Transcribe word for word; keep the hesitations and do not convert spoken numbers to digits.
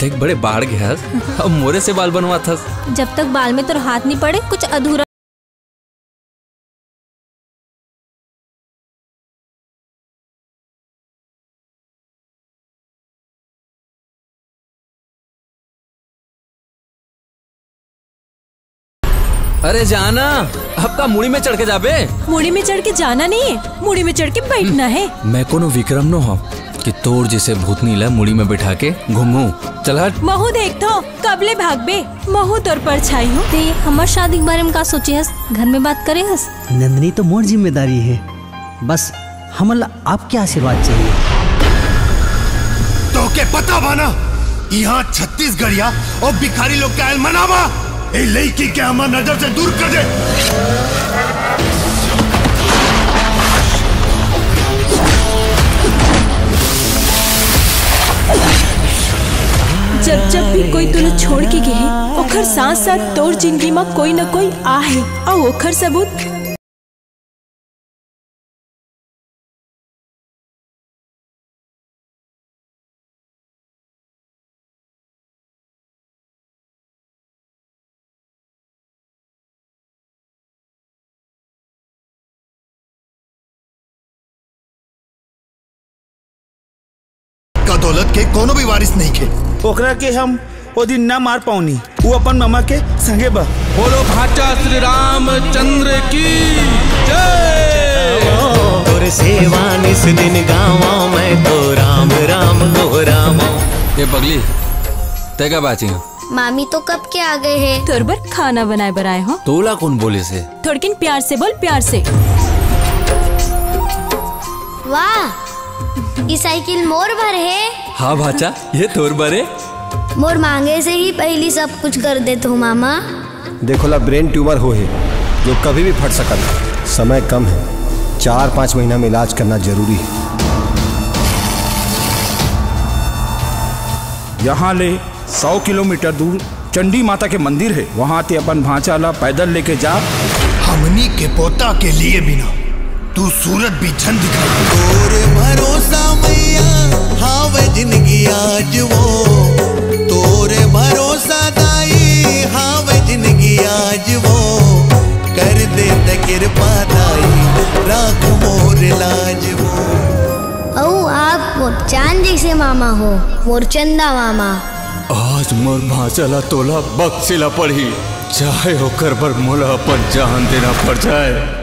देख, बड़े बाढ़ गए हस, अब मोरे से बाल बनवात हस। जब तक बाल में तोर हाथ नहीं पड़े, कुछ अधूरा। अरे जाना, अब का मुड़ी में चढ़ के जाबे? मुड़ी में चढ़ के जाना नहीं है, मुड़ी में चढ़ के बैठना है। मैं कोनो विक्रम नो हूँ कि तोर जैसे भूतनी ला मुड़ी में बैठा के घूमू। चल हट। महू देख तो, कब ले भागबे? महू तोर परछाई हूँ। ते हमर शादी के बारे में का सोचे हस? घर में बात करे हस? नंदनी तो मोर जिम्मेदारी है, बस हमन ला आपके आशीर्वाद चाहिए। तोके पता बा ना, यहाँ छत्तीसगढ़िया और भिखारी लोग के आयल मना बा। ए लड़की के हमर नजर से दूर कर दे। जब जब भी कोई तोला छोड़ के गे हे, ओखर साथ साथ तोर जिंदगी म कोई न कोई आ हे, अउ ओखर सबूत का दौलत के कोनो भी वारिस नहीं खे। ओकरा के हम ओ दिन ना मार पावनी, वो अपन ममा के संगे बा। बोलो भाचा श्री रामचंद्र की जय। तोर सेवा निस दिन गावा, मैं तो राम राम गोहरावा। ए पगली, तै का बाची? मामी तो कब के आ गए हैं। तोर बर खाना बनाए बर आए हो। तोला कौन बोले से? थोड़किन प्यार से बोल, प्यार से। वाह, ई साइकिल मोर बर हे। हाँ भाचा, ये तोर बर हे। मोर मांगे से ही पहली सब कुछ कर देत हो मामा। देखो ला, ब्रेन ट्यूमर हो हे, जो कभी भी फट सकत हे। समय कम है, चार पाँच महीना में इलाज करना जरूरी है। यहाँ ले सौ किलोमीटर दूर चंडी माता के मंदिर हे, वहाँ ते अपन भांचा ला पैदल लेके जा। हमनी के पोता के लिए बिना तू सूरत भी झन दिखाई। तोर भरोसा मैया, हावे जिंदगी आज वो। तोर भरोसा दाई, हावे जिंदगी आज वो। कर दे त कृपा दाई, राख मोर लाज वो। अऊ आप मोर चांद जैसे मामा हो, मोर चंदा मामा। आज मोर भांचा ला तोला बक्से ला पड़ही, चाहे ओकर बर मोला अपन जान देना पड़ जाए।